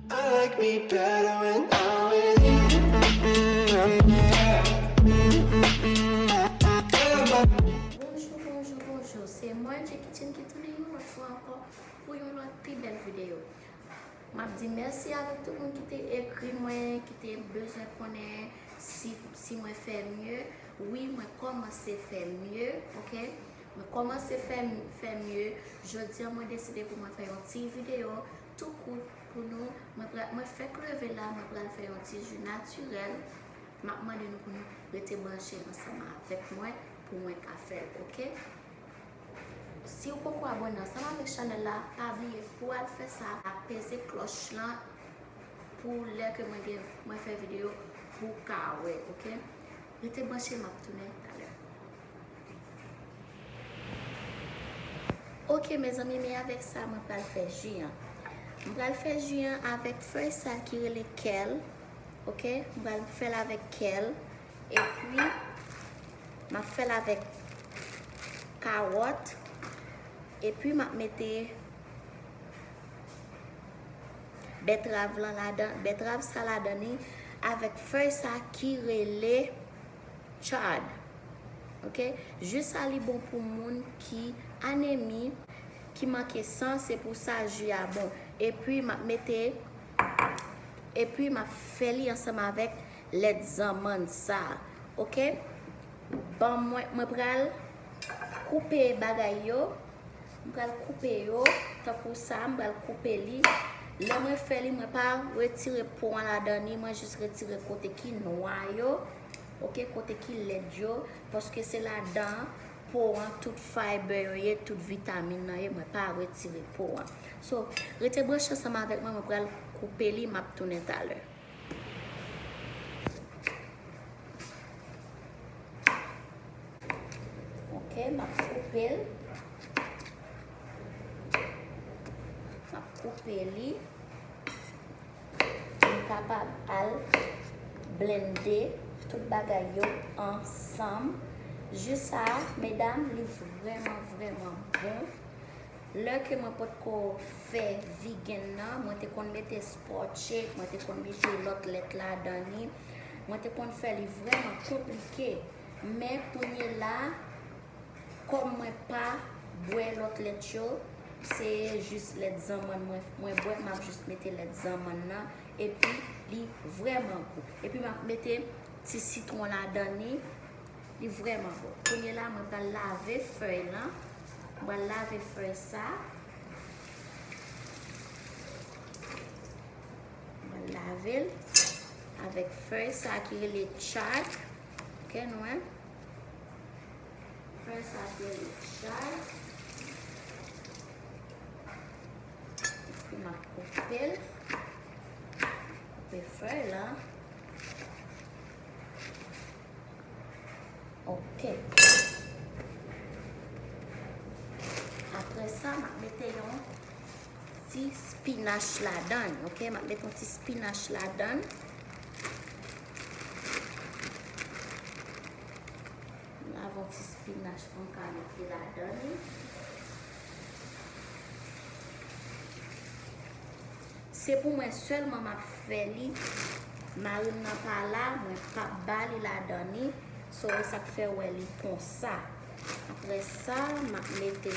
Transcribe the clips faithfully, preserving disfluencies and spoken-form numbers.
I like me better when I'm with you. Bonjou, bonjou, bonjou. Se mwen, J Kitchen, ki tounen yon lòt fwa ankò pou yon lòt pi bèl videyo. M ap di mèsi avèk tout moun ki te ekri mwen, ki te bezwen konnen si, si mwen fè mye. Wi, mwen kòmanse fè mye, oke? Mwen kòmanse fè, fè mye. Jodi a, mwen deside pou mwen fè yon ti videyo tou kout pou nou. Mwen, pra- mwen fèk leve la, mwen pral fè yon ti ji natirèl. M ap mande nou pou nou rete branche ansanm avèk mwen pou mwen ka fè l, oke? Si w poko abòne ansanm avèk chanèl la, pa bliye pou w al fè sa, peze klòch lan pou lè ke mwen gen, mwen fè videyo pou w ka wè, oke? Rete branche, m ap tounen talè. Oke, mezanmi, men avèk sa, mwen pral fè ji an. Mwen pral fè ji an avèk fèy sa ki rele kèl, oke? Mwen pral fè l avèk kèl. Epi, m ap fè l avèk kawòt. Epi, m ap mete bètrav lan ladan, bètrav sa ladan li avèk fèy sa ki rele chard. Oke? Ji sa li bon pou moun ki anemi, ki manke san, se pou sa ji a bon. Epi, m ap mete, epi, m ap fè li ansanm avèk lèt zanmann sa. Oke? Ban mwen, mwen pral koupe bagay yo. Mwen pral koupe yo tankou sa, mwen pral koupe li. Lè mwen fè li, mwen pa retire po an ladan li, mwen jis retire kote ki nwa yo. Oke, kote ki lèd yo, paske se ladan po an tout fiber yo ye, tout vitamin nan ye, mwen pa retire po an. So, rete branche ansanm avèk mwen, mwen pral koupe li, m ap tounen talè. Oke, m ap koupe l. M ap koupe li. M kapab al blende tout bagay yo ansanm. Ji sa, medam, li vrèman, vrèman bon. Lè ke mwen potko fè vigenn nan, mwen te konn mete sport shake, mwen te konn mete lòt lèt ladan li. Mwen te konn fè li vrèman konplike. Men kounye la, kòm mwen pa bwè lòt lèt yo, se jis lèt zanmann mwen, mwen bwè, m ap jis mete lèt zanmann nan, epi li vrèman gou. Epi m ap mete ti sitwon ladan li, li vrèman bon. Kounye la, mwen pral lave fèy lan, mwen pral lave fèy sa. Mwen lave l avèk fèy sa ki rele chard. Oke, nou wè? Fèy sa ki rele chard. Epi m ap koupe l. Koupe fèy la. Oke. Apre sa, m ap mete yon ti spinach ladan l, oke? M ap mete yon ti spinach ladan l. M lave yon ti spinach pou m ka mete ladan li. Se pou mwen sèlman m ap fè li. Marin nan pa la, mwen p ap ba li ladan li. So, e sa k fè w wè li konsa. Apre sa, m ap mete.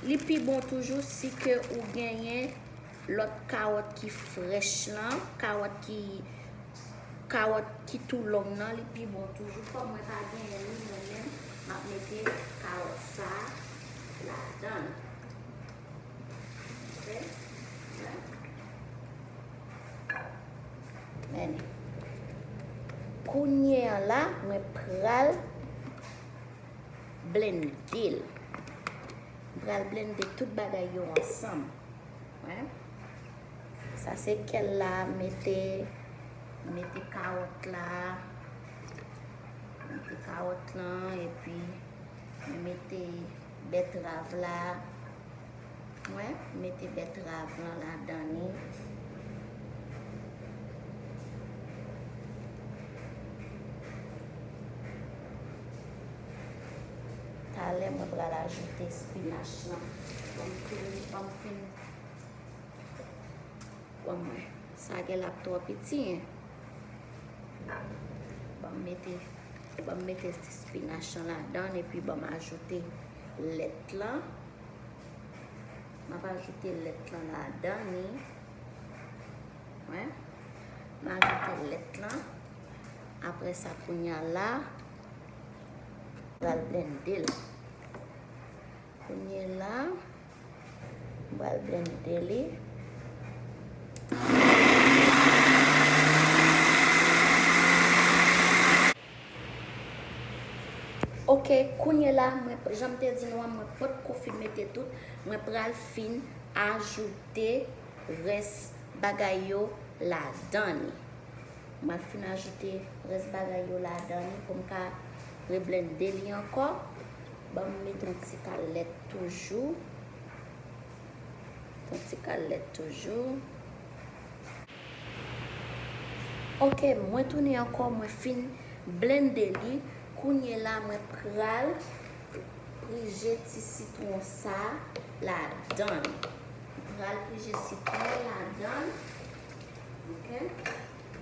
Li pi bon toujou si ke ou genyen lòt kawòt ki frèch lan, kawòt ki, kawòt ki tou long nan, li pi bon toujou. Kòm mwen pa genyen li, mwen menm, m ap mete kawòt sa ladan l. Oke? Men. Kounye a la, mwen pral blende l. Mwen pral blende tout bagay yo ansanm. Wè. Sa se kèl la, mete, mete kawòt la. Mete kawòt lan, epi mete bètrav la. Wè, mete bètrav lan ladan li. Talè mwen pral ajoute spinach lan. Ban m fin, ban m fin. Ban mwen. Sa gen l ap twò piti, en. Ban m mete, ban m mete ti spinach lan ladan l, epi ban m ajoute lèt lan. M ap ajoute lèt lan ladan li. Wi. M ajoute lèt lan. Apre sa, kounye a la, m pral blende l. Kounye a la, m pral blende li. Ok, kounye a la, mwen, jan m te di nou an, mwen potko fin mete tout. Mwen pral fin ajoute rès bagay yo ladan li. Mwen fin ajoute rès bagay yo ladan li pou m ka reblende li ankò. Ban m mete yon ti kal lèt toujou. Yon ti kal lèt toujou. Ok, mwen tounen ankò, mwen fin blende li. Kounye a la, mwen pral prije ti sitwon sa ladan li. Mwen pral prije sitwon ladan li. Ok?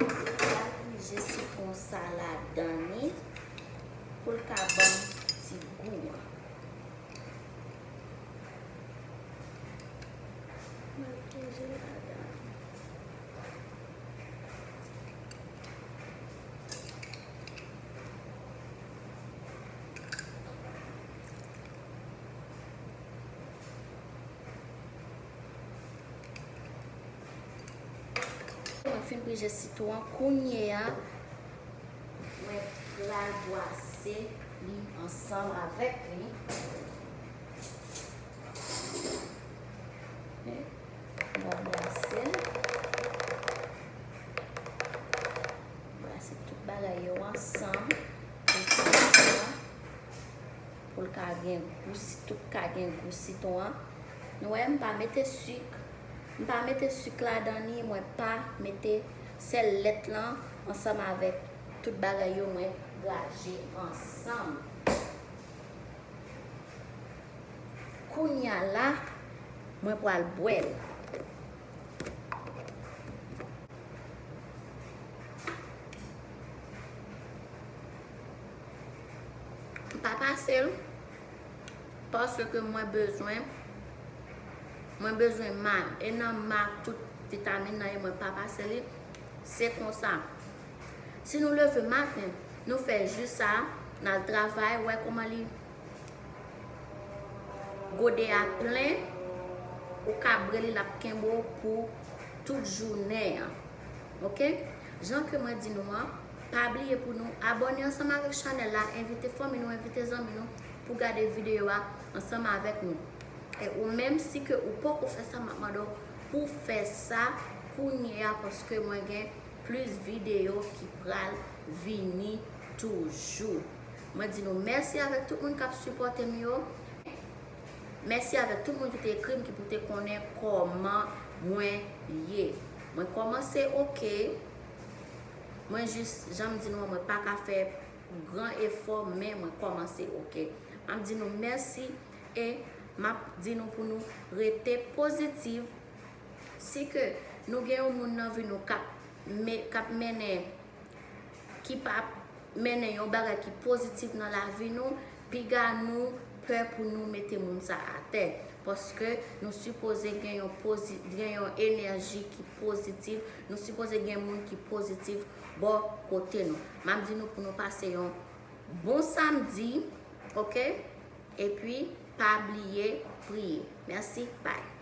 Mwen pral prije sitwon sa ladan li pou l ka ban m ti gou an. Mwen prije ladan. Mwen fin prije sitwon an, kounye a, mwen pral bwase li ansanm avèk li. Mwen brase l. Brase tout bagay yo ansanm. Pou l ka gen gou, si tout ka gen gou sitwon an. Nou wè, m pa mete sik. M pa mete sik ladan li, mwen pa mete sèl lèt lan ansanm avèk tout bagay yo, mwen graje ansanm. Kounye a la, mwen pral bwè l. M pa pase l, paske mwen bezwen, mwen bezwen ma, e nan ma tout vitamin nan ye, mwen pa pase li. Se konsa. Si nou leve maten, nou fè ji sa, n al travay, wè kòman li, gode a plen, ou ka bwè li, l ap kenbe w pou tout jounen an. Ok? Jan ke mwen di nou an, pa bliye pou nou abòne ansanm avèk chanèl la, envite fanmi nou, envite zanmi nou pou gade videyo a ansanm avèk nou. E ou menm, si ke ou poko fè sa, m ap mande w pou w fè sa kounye a, paske mwen gen plis videyo ki pral vini toujou. Mwen di nou mèsi avèk tout moun k ap sipòte m yo. Mèsi avèk tout moun ki te ekri m, ki pou te konnen kòman mwen ye. Mwen kòmanse ok. Mwen jis, jan m di nou an, mwen pa ka fè gran efò, men mwen kòmanse ok. M ap di nou mèsi e m ap di nou pou nou rete pozitif. Si ke nou gen yon moun nan vi nou k ap me-, k ap mennen, ki p ap mennen yon bagay ki pozitif nan lavi nou, piga nou pè pou nou mete moun sa atè. Paske nou sipoze gen yon pozi-, gen yon enèji ki pozitif, nou sipoze gen moun ki pozitif bò kote nou. M ap di nou pou nou pase yon bon samdi, ok? Epi, pa bliye priye. Mèsi, bye.